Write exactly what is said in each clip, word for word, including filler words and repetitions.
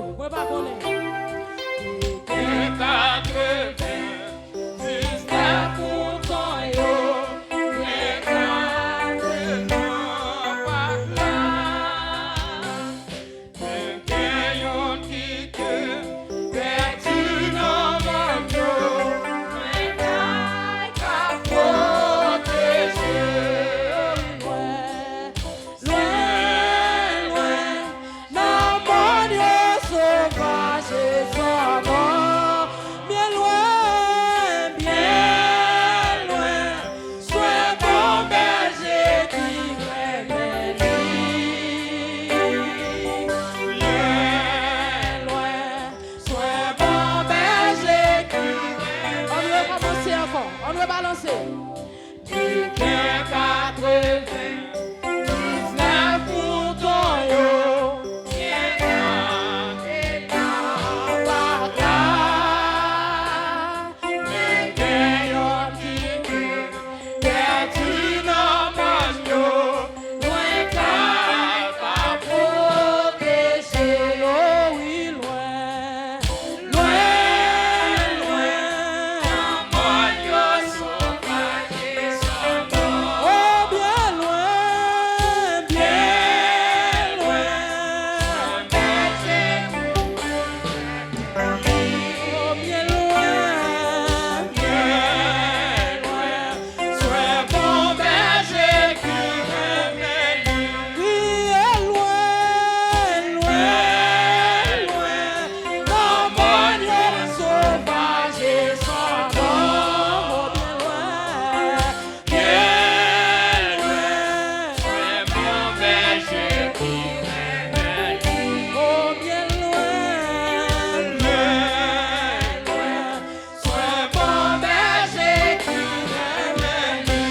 Mwen pa konnen. Gen katrevendiznèf poutan yo, gen katrevendiznèf pa la. Men gen youn ki te pèdi nan mòn yo, men kay ka pwoteje. Lwen, lwen, lwen, nan mòn yo sovaj e savan. Byen lwen, byen lwen, swen bon bèje ki renmen li. Byen lwen, swen bon bèje ki renmen li. Ann rekòmanse ankò, ann rebalanse. Li gen katrevendiznèf mouton yo, gen nan paka. Men gen yon ki pèdi nan mòn yo, lwen kay pa pwoteje. O wi, lwen. Lwen, lwen, nan mòn yo sovaj e savan. O byen lwen, byen lwen, bèje ki renmen li. O byen lwen, byen lwen, swen bon bèje ki renmen li. Kriye lwen, lwen, lwen, nan mòn yo sovaj e savan. O byen lwen, byen lwen, swen bon bèje ki renmen li. O byen lwen, byen lwen, swen bon bèje ki renmen li.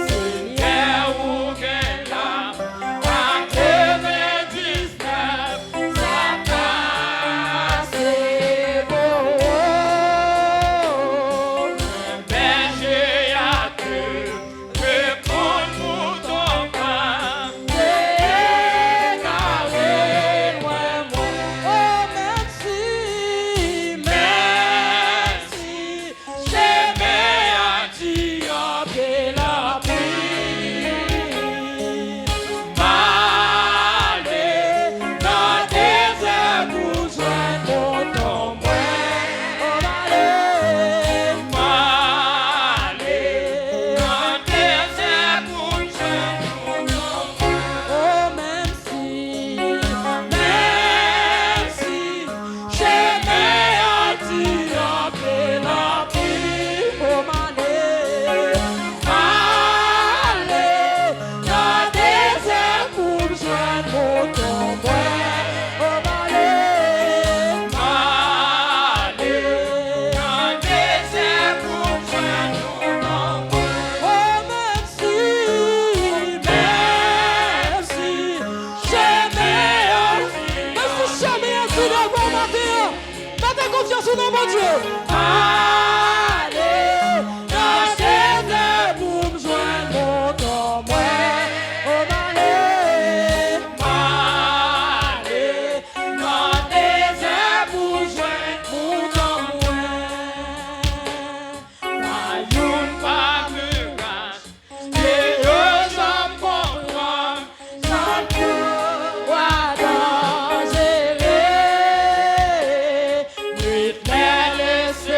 Senyè, ou gen la katrevendiznèf, sa pase bon. Men bèje a te reponn mouton pa te egare lwen mwen. O mèsi, mèsi, chemen an di anpil, anpil. M ale nan dezè pou jwenn mouton mwen. O m ale, m ale nan dezè pou m jwenn mouton mwen. O, menm si, menm si chemen an di anpil, anpil, o m ale, m ale nan dezè pou m jwenn mouton mwen. O m ale, m ale nan dezè pou m jwenn mouton mwen. O, menm si, menm si chemen an, menm si chemen an di devan w maten an, mete konfyans ou nan Bondye. Ale nan dezè pou m jwenn mouton mwen. O, m ale, m ale nan dezè pou m jwenn mouton mwen. Pa youn pa vle rach. E yo janm konprann jan kou a danjere. Nwit lè lespri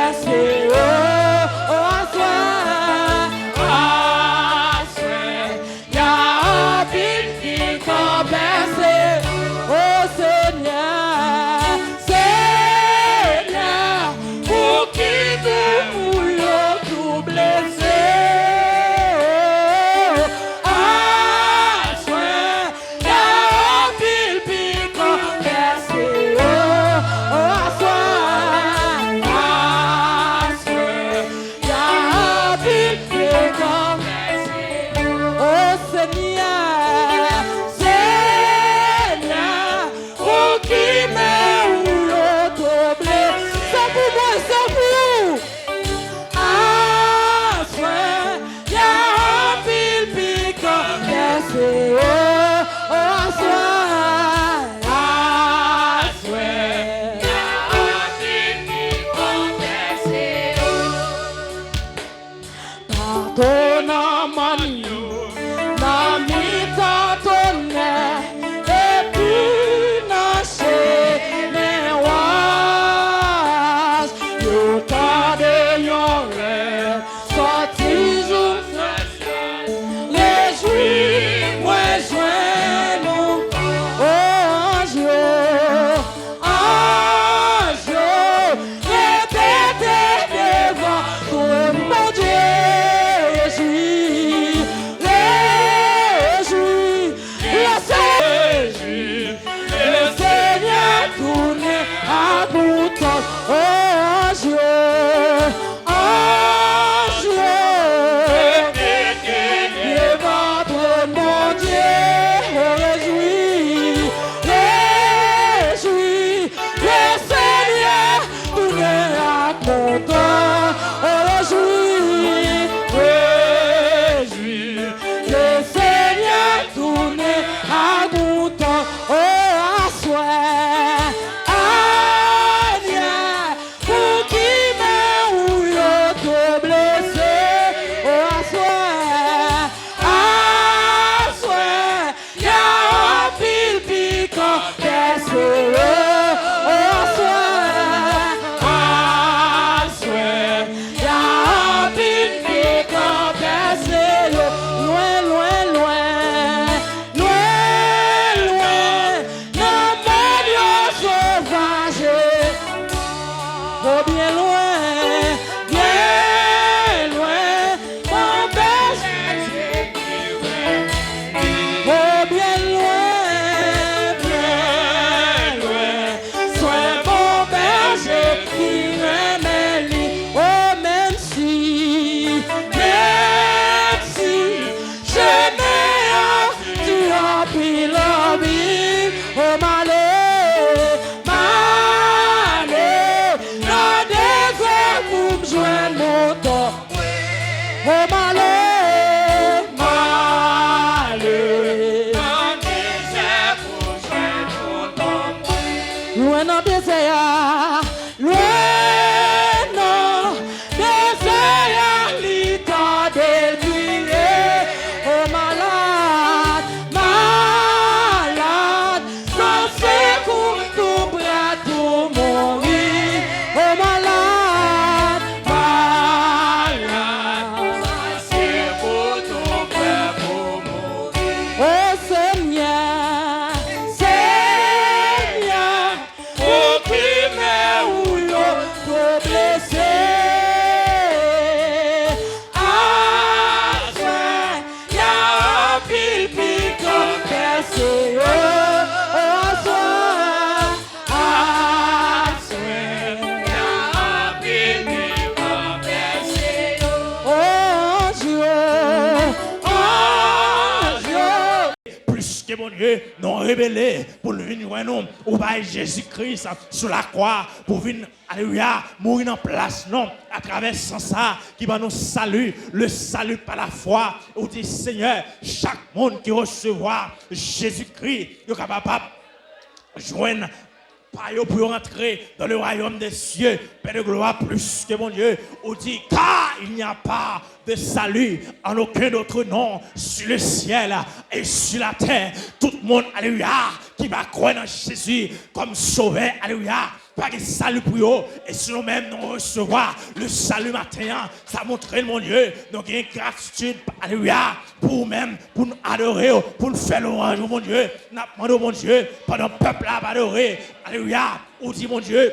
Pèse, o, o, aswè, aswè, y a anpil ki konn pèse, o Senyè, Senyè, ou ki fè moun yo tou blese, o, aswè, y a anpil pikan pèse, o, o, aswè, aswè. Y a anpil pikan pèse, o Senyè, Senyè, ou ki men ou yo tou blese. Se pou mwen, se pou ou. Aswè, y a anpil pikan pèse, o, o, aswè, aswè, y a anpil pikan pèse, o. Bato nan mòn yo, nan mitan tonè, epi nan chemen waj, yo tande yon rèv sòti jou nan syèl. Rejwi mwen jwenn ou, o anj yo, anj yo, repete devan twòn Bondye. Rejwi, rejwi, Lesenyè, Lesenyè tounen ak mouton, anj yo, anj yo, devan twòn Bondye, rejwi, rejwi, Lesenyè tounen ak mouton, o rejwi, rejwi, Lesenyè tounen ak mouton, o aswè, ayayay, pou ki men ou yo tou blese, o aswè, aswè, y a anpil pikan pèse yo, o aswè, aswè, y a anpil pikan pèse yo, lwen, lwen, lwen, lwen, lwen, nan mòn yo sovaje, o byen lwen, byen lwen, Bon bèje ki renmen li. O byen lwen, byen lwen, swen bon bèje ki renmen li. O menm si, menm si, chemen an di anpil anpil, o m ale, m ale nan dezè pou m jwenn mouton. O m ale, m ale nan dezè pou jwenn mouton. Lwen nan dezè a, lwen nan dezè a, li tande l kriye. O malad, malad, san sekou, tou prè pou mouri. O malad, malad, san sekou, tou prè pou mouri. O Senyè, Senyè, pou ki men ou yo tou blese. Aswè, y a anpil pikan pèse yo. Aswè, aswè, y a anpil pikan pèse yo. O anj yo, anj yo. Plis ke Bondye, nou rebele pou l vin jwenn nou. Ou bay Jezi Kris sou lakwa pou vin, alelouya, mouri nan plas nou. Atravè san sa ki ban nou sali, le salut par la foi. Ou di, Senyè, chak moun ki resevwa Jezikri, yo kapab jwenn pa yo pou yo rantre dans le royaume des cieux. Père de gloire, plus que Bondye, ou di, car il n'y a pas de salut en aucun autre nom sur le ciel et sur la terre. Tout moun, alelouya, ki pa kwè nan Jezi kòm sovè, alelouya, pa gen sali pou yo. E si nou menm nou resevwa le sali maten an, sa montre n, Bondye, nou gen gratitid, alelouya, pou ou menm, pou n adore w, pou n fè lwanj ou, Bondye. N ap mande w, Bondye, pandan pèp la ap adore, alelouya, ou di, Bondye,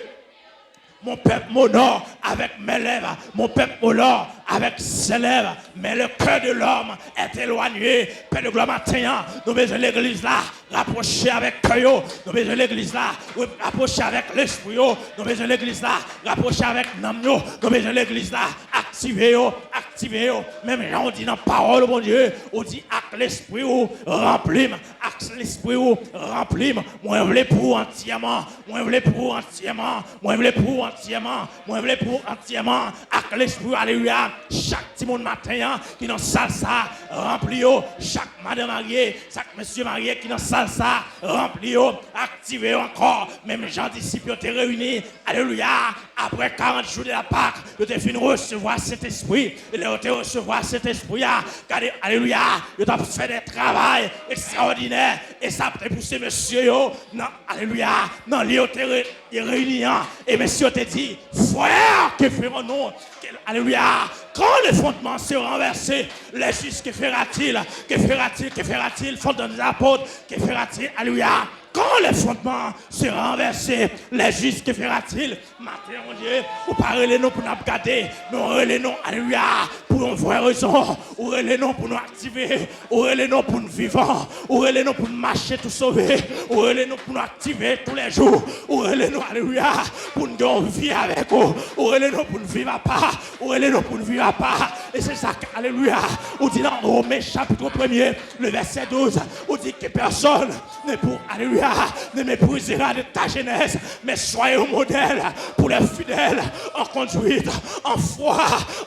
mon peuple m'honore avec mes lèvres, mon peuple m'honore avec ses lèvres, mais le cœur de l'homme est éloigné. Pè de glwa, maten an, nou bezwen legliz la rapwoche avèk kè yo, nou bezwen legliz la rapwoche avèk lespri yo, nou bezwen legliz la rapwoche avèk nanm yo, nou bezwen legliz la aktive yo, aktive yo. Menm jan w di nan pawòl ou, Bondye, ou di, ak lespri ou, ranpli m, ak lespri ou, ranpli m. Mwen vle pou ou antyèman, mwen vle pou ou antyèman, mwen vle pou ou antyèman, mwen vle pou ou antyèman, ak lespri ou, alelouya. Chak timoun maten an ki nan sal sa, ranpli yo. Chak madanm marye, chak mesye marye ki nan sal sa, ranpli yo, aktive yo ankò. Menm jan disip yo te reyini, alelouya, apre karant jou de la Pak, yo te fin resevwa Sentespri. E lè yo te resevwa Sentespri a, gade, alelouya, yo t ap fè de travay ekstraòdinè. E sa te pouse mesye yo nan, alelouya, nan lye yo te re- e reyini an, e mesye yo te di, frères, que ferons-nous? Que, alelouya, quand l'effondrement sera renversé, les justes, que fera-t-il? Que fera-t-il? Que fera-t-il? Fondation des apôtres, que fera-t-il? Alelouya. Quand l'effondrement sera renversé, les justes, que fera-t-il? Maten an, Bondye, ou pa rele nou pou n ap gade, men ou rele nou, alelouya, pou yon vrè rezon. Ou rele nou pou nou aktive. Ou rele nou pou n vivan. Ou rele nou pou n mache tou sove. Ou rele nou pou n aktive toulejou. Ou rele nou, alelouya, pou n gen yon vi avèk ou. Ou rele nou pou n viv apa. Ou rele nou pou n viv apa. E se sa k, alelouya, ou di nan Women chapit premye, le vèsè douz, ou di ke pèsòn ne pour, alelouya, ne méprisera de ta jeunesse, mais soyez un modèle pour les fidèles en conduite, en foi,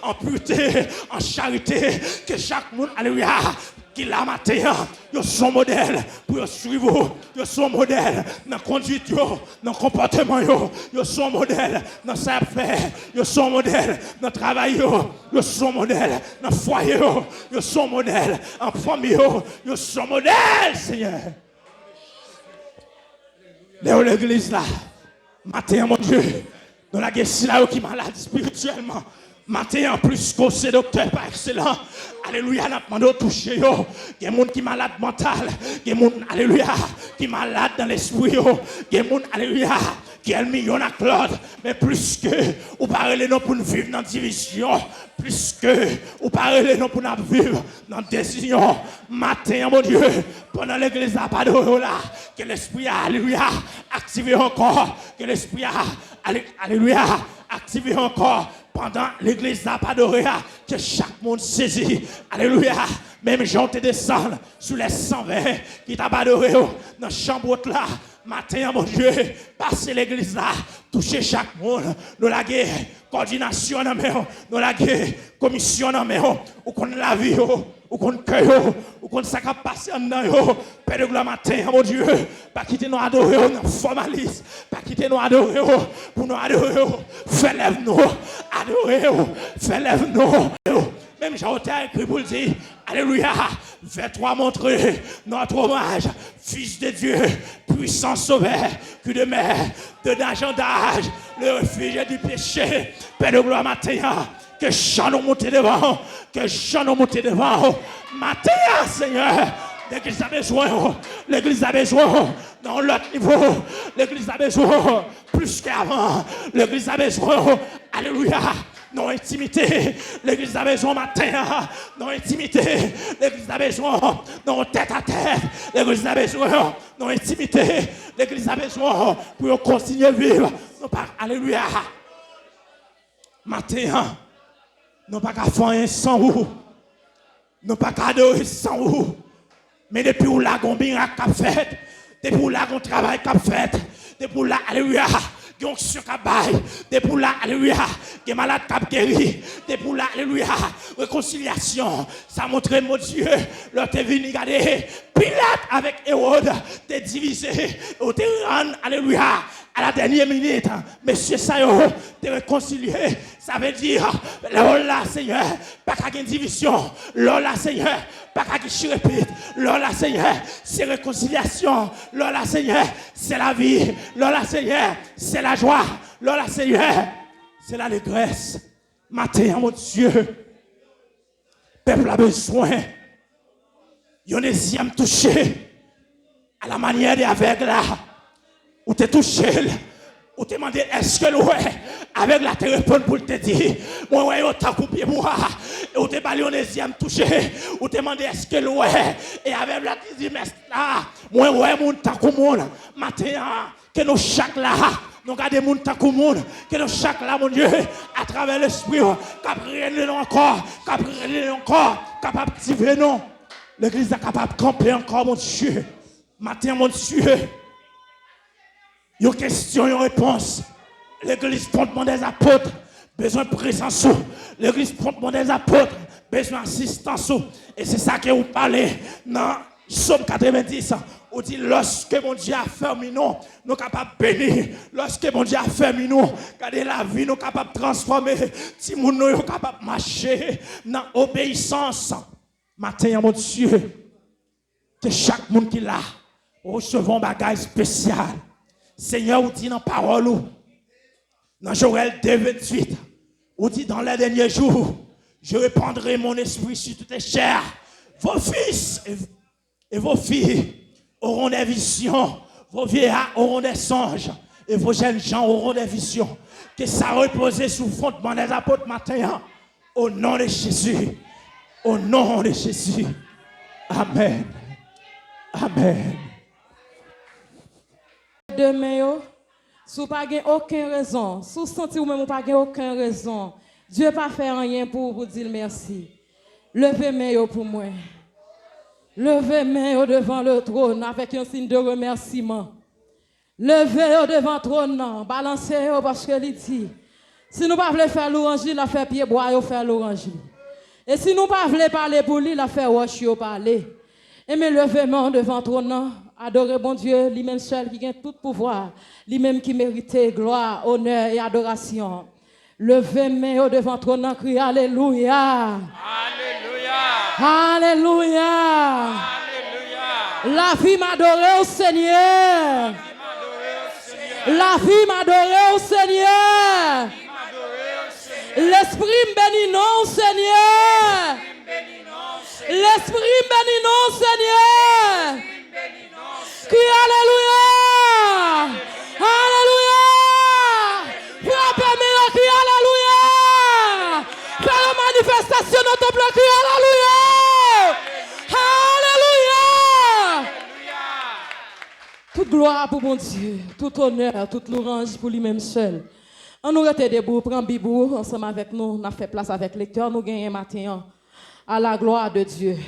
en pureté, en charité. Ke chak moun, alelouya, ki la maten an, yo se yon modèl pou yo swiv ou. Yo se yon modèl nan konduit yo, nan konpòteman yo. Yo se yon modèl nan sa y ap fè. Yo se yon modèl nan travay yo. Yo se yon modèl nan fwaye yo. Yo se yon modèl an fanmi yo. Yo se yon modèl, Senyè. Lè yo legliz la, maten an, Bondye, nou lage sila yo ki malad espirityèlman. Maten an, plis ke w se doktè pa ekselans, alelouya, n ap mande w touche yo. Gen moun ki malad mantal. Gen moun, alelouya, ki malad nan lespri yo. Gen moun, alelouya, ki ènmi youn ak lòt. Men plis ke ou pa rele nou pou n viv nan divizyon, plis ke ou pa rele nou pou n ap viv nan dezizyon, maten an, Bondye, pandan legliz la ap adore w la, ke lespri a, alelouya, aktive ankò. Ke lespri a, ale- alelouya, aktive ankò. Pandan legliz la ap adore a, ke chak moun sezi, alelouya, menm jan w te desann sou lè san ven ki t ap adore w nan chanm wot la. Maten an, Bondye, pase legliz la, touche chak moun. Nou lage kòdinasyon nan men w. Nou lage komisyon nan men w. Ou konn lavi yo. Ou konn kè yo. Ou konn sa k ap pase anndan yo. Pè de glwa, maten an, Bondye, pa kite nou adore w nan fòmalis. Pa kite nou adore w pou nou adore w. Fè lèv nou adore w. Fè lèv nou. Menm jan otè a ekri pou l di, alelouya, verset trois, montre notre hommage, Fils de Dieu, puissant sauveur, qui demeure dedans âge, le refuge du péché. Pè de glwa, maten an, ke jan nou moute devan w, ke jan nou moute devan w. Maten an, Senyè, legliz la bezwen w, legliz la bezwen w nan yon lòt nivo, legliz la bezwen w plis ke avan, legliz la bezwen w, alelouya, nan yon entimite. Legliz la bezwen w maten an, nan yon entimite. Legliz la bezwen w nan yon tèt a tèt. Legliz la bezwen w nan yon entimite. Legliz la bezwen w pou yo kontinye viv. Nou pa, alelouya. Maten an, nou pa ka fè anyen san ou. Nou pa ka adore san ou. Men depi w la, gon mirak k ap fèt. Depi w la, gon travay k ap fèt. Depi w la, alelouya, gen onksyon k ap bay. Depi w la, alelouya, gen malad k ap geri. Depi w la, alelouya, rekonsilyasyon. Sa montre m, Bondye, lè w te vini, gade, Pilat avèk Ewòd te divize. Ou te rann, alelouya, A la dènye minit, mesye sa yo te rekonsilye. Sa vle di, lè w la, Senyè, pa ka gen divizyon. Lè w la, Senyè, pa ka gen chirepit. Lè w la, Senyè, se rekonsilyasyon. Lè w la, Senyè, se lavi. Lè w la, Senyè, se lajwa. Lè w la, Senyè, se lalegrès. Maten an, Bondye, pèp la bezwen yon dezyèm touche. A la manyè de avèg la, ou te touche l, ou te mande l èske l wè. Avèg la te reponn pou l te di, mwen wè yo tankou pyebwa. E ou te ba l yon dezyèm touche, ou te mande èske l wè. E avèg la te di, mèt la, mwen wè moun tankou moun. Maten an, ke nou chak la, nou gade moun tankou moun, ke nou chak la, Bondye, atravè Lespri w, k ap rele nou ankò, k ap rele nou ankò, k ap aktive nou. Legliz la kapab kanpe ankò, Bondye. Maten, Bondye, yon kesyon, yon repons. Legliz Fondman dèzapot bezwen prezans ou. Legliz Fondman dèzapot bezwen asistans ou. E se sa ke ou pale nan Sòm katrevenndis. Ou di, lòske Bondye afèmi nou, nou kapab beni. Lòske Bondye afèmi nou, gade lavi nou kapab transfòme. Timoun nou yo kapab mache nan obeyisans. Maten an, Bondye, ke chak moun ki la resevwa yon bagay espesyal. Senyè, ou di nan pawòl ou, nan Joël de venntuit, ou di, dans les derniers jours, je répandrai mon esprit sur toute chair. Vos fils et, et vos filles auront des visions, vos vieillards auront des songes, et vos jeunes gens auront des visions. Ke sa repoze sou fondman dèzapot maten an. Au nom de Jésus. Au nom de Jésus. Amen. Amen. De men yo, si w pa gen okenn rezon, si w santi ou menm ou pa gen okenn rezon, Dye pa fè anyen pou ou pou di l mèsi. Leve men yo pou mwen. Leve men yo devan le tròn avèk yon siy de remèsiman. Leve yo devan twòn nan, balanse yo, paske li di, si nou pa vle fè lwanj li, l ap fè pyebwa yo fè lwanj li. E si nou pa vle pale pou li, l ap fè wòch yo pale. Enben, leve men w devan twòn nan, adore Bondye, li menm sèl ki gen tout pouvwa, li menm ki merite glwa, onè e adorasyon. Leve men yo devan twòn nan, kriye alelouya. Alelouya. Alelouya. Alelouya. Lavi m adore w, Senyè. Lavi m adore w, Senyè. Lavi m adore w, Senyè. Lavi m adore w, Senyè. Lespri m beni non w, Senyè. Lespri m beni non w, Senyè. Lespri m beni non w, Senyè. Lespri m beni non w, Senyè. Kriye alelouya! Alelouya! Frape men yo, kriye alelouya! Fè yon manifestasyon nan tanp lan, kriye alelouya! Alelouya! Tout glwa pou Bondye, tout onè, tout lwanj pou li menm sèl. Ann nou rete debou, pran Bib ou ansanm avèk nou, n ap fè plas avèk lektè nou genyen maten an. À la gloire de Dieu.